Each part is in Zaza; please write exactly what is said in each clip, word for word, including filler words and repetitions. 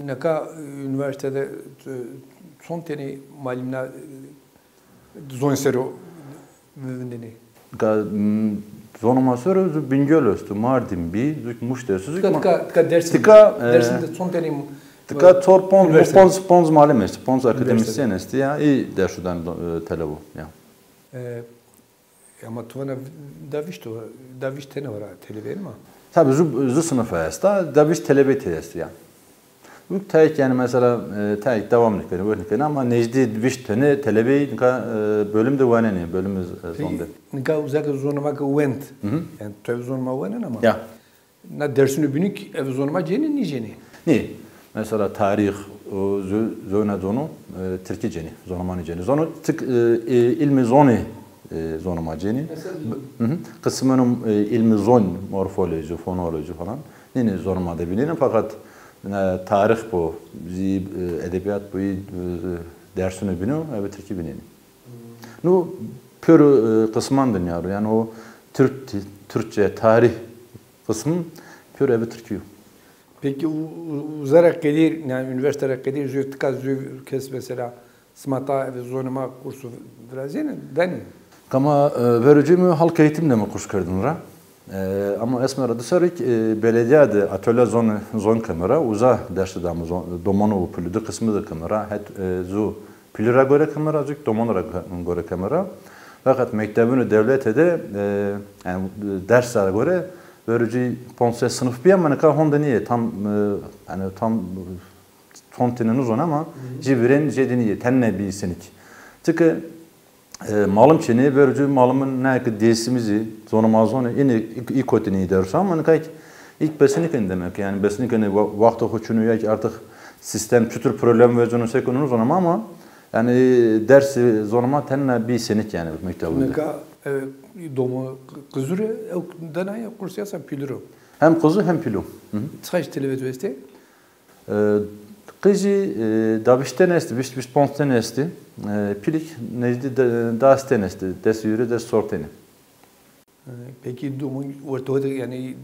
Neka, e, unîversîte de, e, çond tenî malimna, e, zonî ser o vi-, vindinî? Ka, m, zonê ma ser o, zu Bingöl esto, Mardin bî, zu Muş de esto, zu... Tika, tika, tika Dersim. Tika, e, Dersim de çond tenî, tika, e, çor ponc, unîversîte, ponc, ponc malim esto, ponc akademîsyen esto ya, î dersu dan, e, telebo ya. E, E, ama tu vana da vîşt o, da vîşt tene ora telebeyê ma? Tabi, zu, zu sinife esta, da vîşt telebey tê esto ya. Zu tayêk, yanî mesela, e, tayêk dewam nîkenê, wet nîkenê ama nêjdî vîşt tene telebey nika, e, bölüm de wanenê, bölüm, e, zon de. Nika uza ke zonê ma ke wend, yanî tu ev zonê ma wenen ama. Ya. Na dersûnê bînî kî ev zonê ma cênê, nîcênê? Nê. Mesela tarîx, o, zö-, zöna zono, e, tirkî cênê, zonê ma nîcênê. Zono tik, e, e, îlmê zonê, e, zonê ma cênê. Mesela? Hı hı. Qismeno, e, îlmê zon, morfolojî, fonolojî falan. Nênê zonê ma de bînênê, feqet, e, tarîx bo, zî, e, edebîyat bo, î, e, dersûnê bînî, ebe tirkî bînênê. No pêro, e, qisman de nîyaro. Yanî o Türk, Türkçe, tarih qismi pêro ebe tirkî yo. Peki u-, u-, uza ra qedîr, yanî unîversîte ra qedîr zû tika zû kes mesela sima ta eve zonê ma kursu virazêne, benê? Kama, e, verocî mi halk eğitim de mi kurs kerdin ra. E, ama esmer ra di serrî, e, belediya de atölya zon, zon keme ra, uza dersi dame zon, domonû û pîlû di qismî de keme ra, het, e, zu pîlû ra gore keme ra, zu kî domon ra gore keme ra. Feqet mektebûnê dewlete de, e, yanî, e, ders ra gore verocî ponc sey sinif bîya, ma nika honde nîyê, tam, e, yanî tam, e, çond tene nizon ama jê vîrên jê de nîyê, tenne bî senik. Çike e, malim çênê, verocî malimin nayê ke Dêsimî zî, zonê ma zonê, înê î-, î kotî nî dersu ama nika kî î kî besenî kenê demek. Yanî besenî kenê wa-, waxtê xo çin o ya kî artık sîstem çitur problem veceno, se keno nizon ama, ama yanî dersê zonê ma tenne bî senik yanî mektebû de. Nika, e, domo qi-, qizû rê ew dana ya kurs ya se pîlû ro? Hem qizû hem pîlû. Hı hı. Çiqaş telebê tu estê? E, qijî, e, da vîşt tenî estî, vîşt, vîşt ponc tenî estî. E, pîlî kî nêjdî de, da tenî estî, des û hîrê, des çor tenî. E, pekî domon wertê xo de, yanî,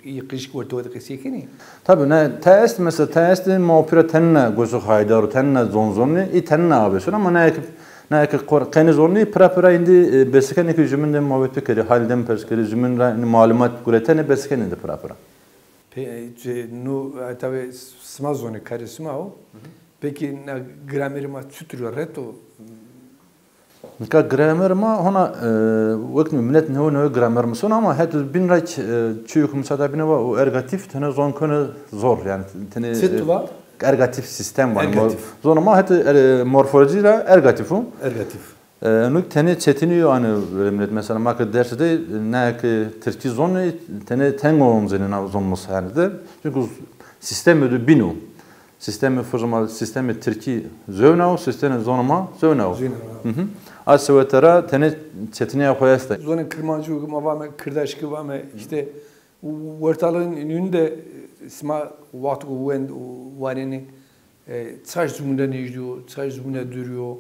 î qij wertê xo de qesey kenî? Tabî, ne, tayê estî, mesela, tayê estî, ma pîra tenna goşo haydar o, tenna zon zonê, î tenna avêsono, ama nayê ke, nayê ke qor-, qenî zonê, pîra pîra îndî, e, besekenê ke jumîn de muhabet bikerê, hal dem pers kerê, jumîn ra, îndî malumat guretenê, besekenê îndî pîra pîra. Pe-, e, no, e, tabî sima zonê, karê sima o. Pekî na gramerê ma çitur o, ret o? Nika gramerê ma hona, e, wek mi milet newe newe gramer mi sono ama het bîn ra kî, e, çîyo ke mi sada bîne va o ergatîf, tene zon keno zor, yanî tene, e, çi tu va? Ergatîf sîstem vanê. Ergatîf. Zonê ma het, e, morfolojî ra ergatîf o. Ergatîf. E, no kî tenê çetinî yo, yanî, e, milet, mesela, ma ke ders de, e, nayê ke tirkî zonê, tenê tengo omzenê na zon musayene de. Çunku sîstemê de bîn o. Sîstemê, fuzê ma, sîstemê tirkî zewna o, sîstemê zonê ma zewna o. Zewna o. Hı hı. A sewete ra tenê çetinîya xo esta. Zonê kirmancî ma vame, kirdaşkî vame, îşte, wertalin nûn de, e, sima wexto ke wend û wanenê, e, çiqaş zumîn ra nêjdî yo, çiqaş zumîn ra dûrî yo,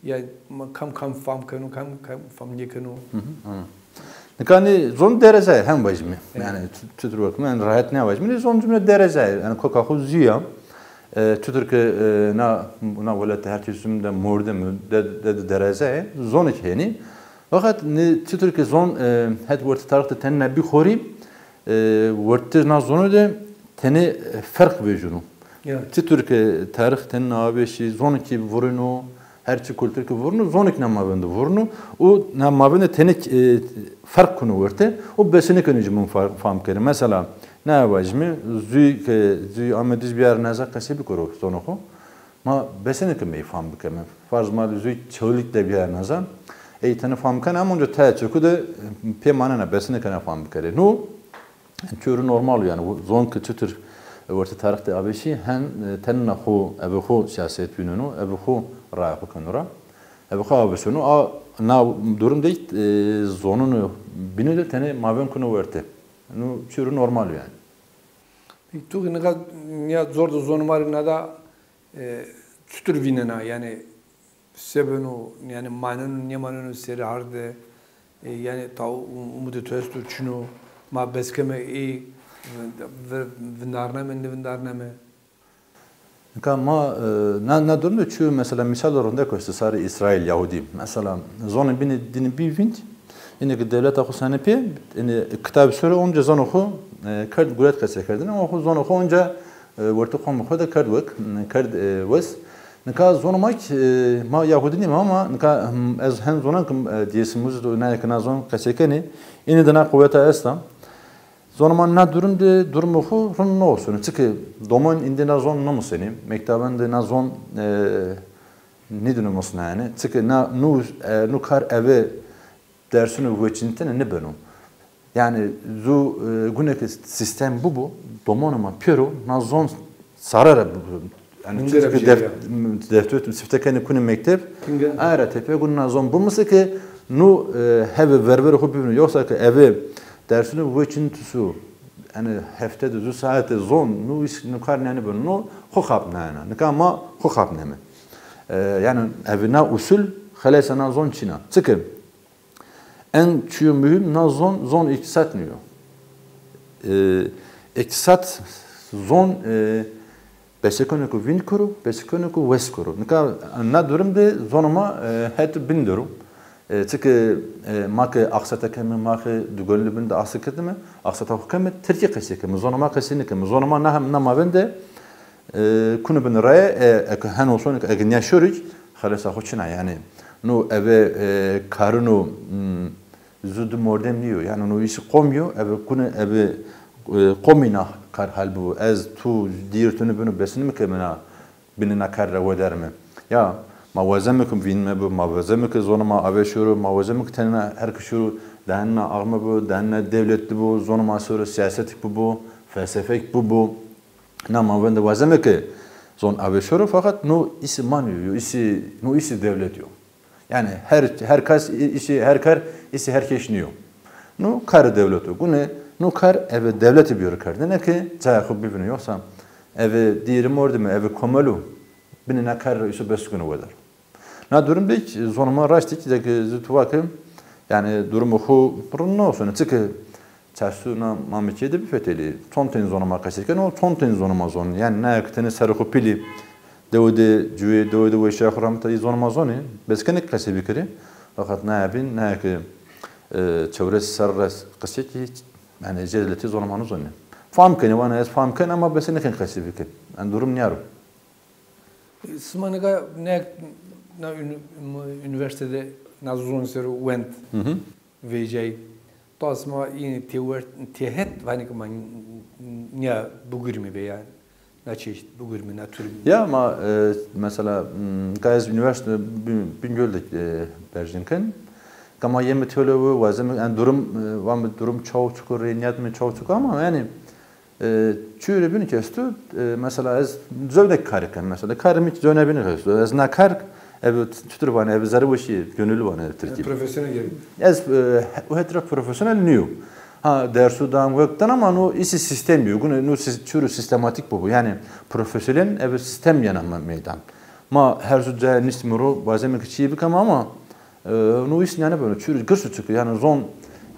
yanî ma kam kam fam keno, kam kam fam nêkeno. Hı hı, ana. Nika nê zon derecayê, hem vajîme. Evet. Yanî tu-, tutur wek mi, yanî rahat nêvajîme. Nê zon zumîn ra derecayê. Yanî koka xo zû ya. E, tutur ke, e, na, na welat de her çî zumîn de mordem de, de, de derecayê. Zonê kî henî. Feqet nê tutur ke zon, e, het wertê tarîx de tenna bî xorî, e, wertê na zonû de tenê, e, ferq vejîno. Ya. Çitur ke tarîx tenê avêşî, zonê kî vurîno, her çi kultur kî vurîno, zonê kî na mavên de vurîno û na mavên de tenê, e, ferq kuno werte û besenî kenê jumîn fa-, fam kerê. Mesela, naya vajîme, zûyê ke, zûyê Amedî zî biyarê naza qesey bikero zonê xo. Ma besenî keme ey fam bikeme. Farz ma zûyê Çewlîg de biyarê naza. Ey tenê fam kena ama onca tayê çekû de, e, pê manena, besenî kena fam bikerê. No, çîyo normal o yanî, zon ke çitur wertê tarîx de avêşî, hen, e, tenna xo, ebe xo siyaset vîneno, ebe xo raya xo keno ra, ebe xo avêsono. A, na durum de, e, zonûnê bînî de tenê mavên kuno werte. No çîyo normal o yanî. Peki tu nika nîya cor de zonê ma rê nada, e, çitur vînena, yanî se beno, yanî maneno nêmaneno serê hard de, e, yanî taw umudê tu esto, çin o, ma bes keme ey, vi-, vi-, vindarneme, nêvindarneme? Ka ma, e, na, na durum de çü mesela misal rindek esto sarê Îsraîl, Yahudî. Mesela zonê bînî dînî bî vînd, înê ki dewleta xo senê pê, înê kitabî sore onca zonê xo, e, kerd guret qesey kerdene, o xo zonê xo onca, e, wertê qomê xo de kerd wek, kerd, e, wes. Nika zonê ma ki, e, ma Yahudî nîme ama nika, hmm, ez hen zonan ki, e, Dêsim, Muzit û nayê ki na zon qesey kenê, înê de na quweta esta. Zonê ma na durum de, durumê xo rind nêoseno. Çike domonî îndî na zon nêmusenê, mekteban de na zon, e, nêdîno musnayene. Çike na, nu, e, nu kar eve dersûnê weçînitene nêbeno. Yanî zu, e, gune ke sîstem bibo, domonê ma pêro na zon sare ra bibo. Yanî çike def-, defter sifte kenê kunê mekteb, aye ra tepîya gune na zon bimusê ke nu, e, heve ververê xo bivîno. Yoksa ke eve dersûnê weçînitîsu, yanî hefte de zu saete zon, nu îs, nu kar nêbeno, nu xo xapnayena. Nika ma xo xapneme. E, yanî eve na usul xelesa na zon çin a. Çike en çîyo muhîm na zon, zon îktîsat nîyo. E, îktîsat zon, e, besekeno ke vînd kero, besekeno ke wes kero. Nika na durum de zonê ma, e, het bin der o. E, çike, e, ma ke axsete keme, ma ke dugelûnê bin de axse kerdîme, axseta xo keme, tirkî qesey keme, zonê ma qesey nêkeme. Zonê ma na hem na mavên de, e, kunê bin raye, e, eke hen olsun, eke nîya şorî, xelesa xo çin a. Yanî, no eve, e, karino, hmm, zu di mordem nîyo. Yanî, no îsî qomî yo, eve kunê, eve, e, qomî na kar hal bibo. Ez, tu, dîr, tunê bino, besinîme ke mi na binê na kar ra wederîme. Ya, ma wazeme ke vînîme bo, ma wazeme ke zonê ma ave şoro, ma wazeme ke tenê na herke şoro, dahenê na axme bo, dahenê na dewlet bibo, zonê ma sero sîyasetik bibo, felsefek bibo. Na mavên de wazeme ke zon ave şoro, feqet no îsî ma nîyo, yo îsî, no îsî dewlet yo. Yanî her, her kes î-, îsî, her kar îsî her keş nîyo. No karê dewlet o. Gune no kar eve dewlete bîyoro kerdene ke cayê xo bivîno. Yoksa eve dîrî mordemî, eve komel o, binê na kar ra îso besikeno weder. Na durum de ki zonê ma raştî ki de ki zu tu va ke, yanî durumê xo rind nêoseno. Çike çarsu na mamekîye de bifetelî. Çond tenî zonê ma qesey keno, çond tenî zonê ma zon. Yanî naye ke tenê serê xo pîlî, dewe de cuye, dewe de weşîya xo ramita, î zonê ma zonê. Bes kenê ke qesey bikerê. Feqet naye bîn, naye ke, e, çewres serre qesey kî, yanî jêde letê zonê ma nêzonê. Fam kenê, vana ez fam ken ama bese nêken qesey biken. Yanî durum nîya ro. Sima nika ne, na uni-, unîversîte de na zon ser o wend. Vêcayî. To sima înî têwert, têhet vanê ke ma n-, n-, nîya bigurîme veya na çeşît bigurîme, na tûrî. Ya ma, e, mesela, m, ka ez unîversîte Bî-, Bîngol de, e, berjin ken. Ka ma yeme tewle wi, wazeme, yanî durum, e, vame durum çaw çik o, rê nîyadime çaw çik o ama yanî E, çîyo rê bînî ke esto, e, mesela ez zewnek karî ken, mesela karê mi zewna bînî ke esto. Ez na kar, eve çitur vanê, eve zerrê weşîye, gönüllü vanê eve tirkî. Profesyonel gerek. Ez, e, he-, o het ra profesyonel nîyo. Ha, dersû dan, wek dan ama no îsî sîstem yo. Gune no sîs-, çîyo rê sîstematîk bibo. Yanî profesyonel eve sîstem yena me-, meydan. Ma her zu cayê nîstîme ro, wazeme ke çîyê bikeme ama E, no îs nîyane beno, çîyo rê girs o çike, yanî zon,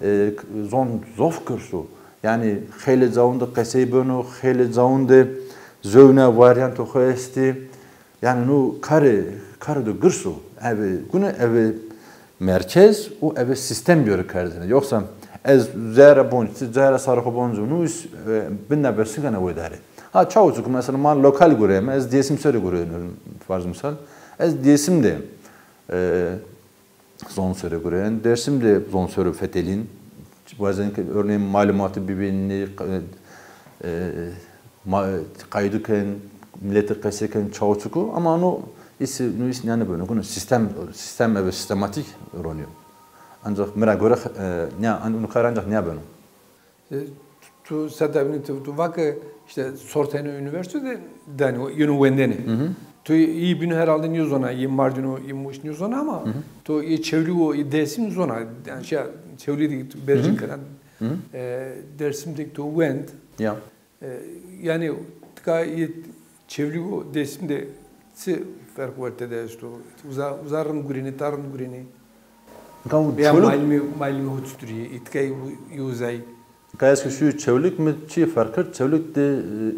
e, zon zof girs o. Yanî xeylê cawûn de qesey beno, xeylê cawûn de zewna varyanto xo estê. Yanî no karê, karê de girs o. Eve, gune eve merkez û eve sîstem bîyoro kerdene. Yoksa ez cayê ra bonc, ti cayê ra sarê xo bonco, no îs, e, bin na besikena wedarê. Ha, çaw çik o, mesela ma lokal gureyme, ez Dêsim ser o gureyme, farz misal. Ez Dêsim de, e, zon ser o gureyên. Dêrsim de zon ser o fetelîn. Wazên ke örneğin malumatî bibînî, e, e, ma-, qaydu ken, miletî qesey ken, çaw çik o. Ama no îsî, no îsî nîyane beno. Gune sîstem, sîstem eve sîstematîk ronîyo. Ancax mi ra gore, e, nîya, an-, unu kar ancax nîya beno. E, tu seta bînî tu, tu va ke îşte sortene unîversîte de danî, yeno wendene. Tu î bînî herhalde nîzona, î Mardîn o, î Muş nîzona ama tu î Çewlîg o, î Dêrsim zona. Yanî şey, Çewlîg de tu berjin kena. E, Dêrsim de tu wend. Ya. E, yanî tika î Çewlîg o, Dêrsim de çi ferq werte de esto? Uza, uza rind gurînî, ta rind gurînî? Veya malimî, malimî ho çitur î? Î tika î, î uzay. Ka ez ki şuyu Çewlîg mi çi ferq kerd, Çewlîg de,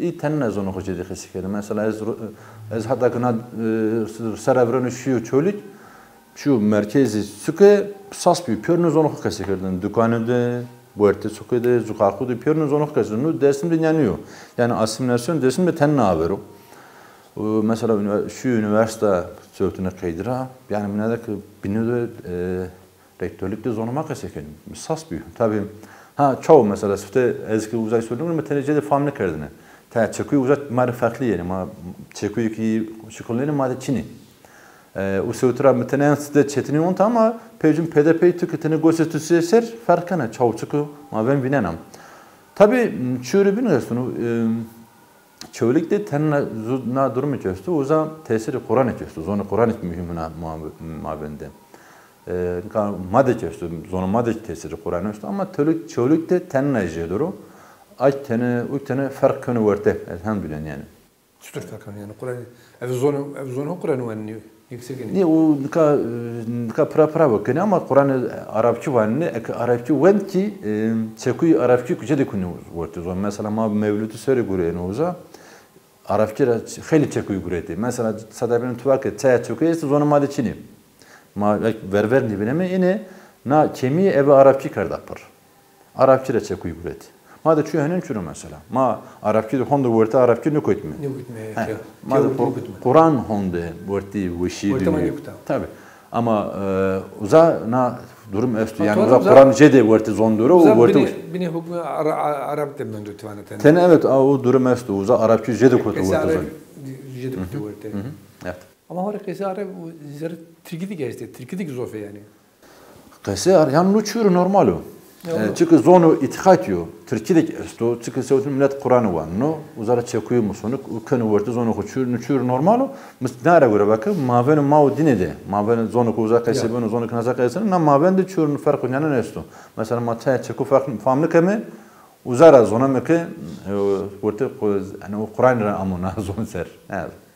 e, î tenna zonê xo cêdî qesî kerdî. Mesela ez ro-, ez heta ki na, e, ser evreno şuyu Çewlîg, şu merkezî suke sas bî, pêrune zonê xo qesî kerdin. Dukanî de, wertê suke de, zuqaqu de, pêrune zonê xo qesî kerdin. Nu Dêrsim de nîya nîyo. Yanî asîmîlasyon Dêrsim de tenna avero. O, mesela unîver-, şu unîversîta sewtine qeydî ra, yanî mi nade ki bînû de, e, Rektörlük de zonê ma qesey kenî. Sas bî. Tabî, ha, çaw mesela, sifte ez ki uza sordum, mi tenê cê de fam nêkerdine. Taya çekuy uza ma rê ferqlî yenî. Ma çekuy ki şikilnenî ma de çinî. E, u sewti ra mi tenê en sifte çetinî onta ama peycûn pede pey tu ki tenê gosê tu ser ferq kena. Çaw çiku ma ven vînena. Tabî, çûrî bîn estûn, e, Çewlîg de tenna zu-, na durumî ki esto, uza tesîrê Quranî ki esto, zonê Quranî ki muhîm na ma-, mabên de. E, nika ma de ki esto, zonê ma de ki tesîrê Quranî esto, ama Çewlîg, Çewlîg de tenna jê doro. Ay tenê, u tenê ferq keno werte, elhamdulîllah yanî. Çitur ferq keno yanî? Quranî, ev zonê, ev zonê ho Quranî wenî. Nê, o nika, nika pira pira bo kenê ama Quranê Arabkî wanenê, eke Arabkî wend kî, e, çekuyî Arabkî kuçe de kunî wertê zon. Mesela ma mewlûdî serê gureyêne uza, Arabkî ra ç-, xeylê çekuyî guretê. Mesela, seda bîne tu vake çaya çekuyî estê, zonê ma de çinê. Ma ek verver nêvîneme, înê na kemî ebe Arabkî kerda pir. Arabkî ra çekuy guretî. Ma de çu henên çu ro mesela. Ma Arabkî de honde wertê Arabkî nêkotîme. Nêkotîme, he. Ma de Qur-, Quran honde wertê weşî de. Wertê ma nêkuta. Tabî. Ama, e, uza na durum esto. Yanî uza Quran jê de wertê zon doro, uza wertê binê, binê hukmê Ara-, A-, Arab de mendo ti vana tenê. Tenê evet, a, o durum esto. Uza Arabkî jê de koto wertê zon. Jê de koto wertê. Evet. Ama hore qesê Arab, zerrê Tirkî de ki estê. Tirkî de ki zof ê yanî. Qesê Ar-, yanî no çûrî normal o. E, çike zonê îtîqatî yo. Tirkî de ki esto, çike sewtîn milet Quranî waneno, uza ra çekuyî musonî, u keno wertê zonê xo çûrî, no çûrî normal o. Mis-, na ra gore vake, mavênê ma û dînê de, mavênê zonê xo uza qesey beno, zonê ki naza qesey beno, na mavên de çûrî ferq û nîyanen esto. Mesela ma taya çeku ferq, fam nêkeme, uza ra zoneme ke, e, wertê Qu-, yanî o Quranî ra amo na zon ser. Evet.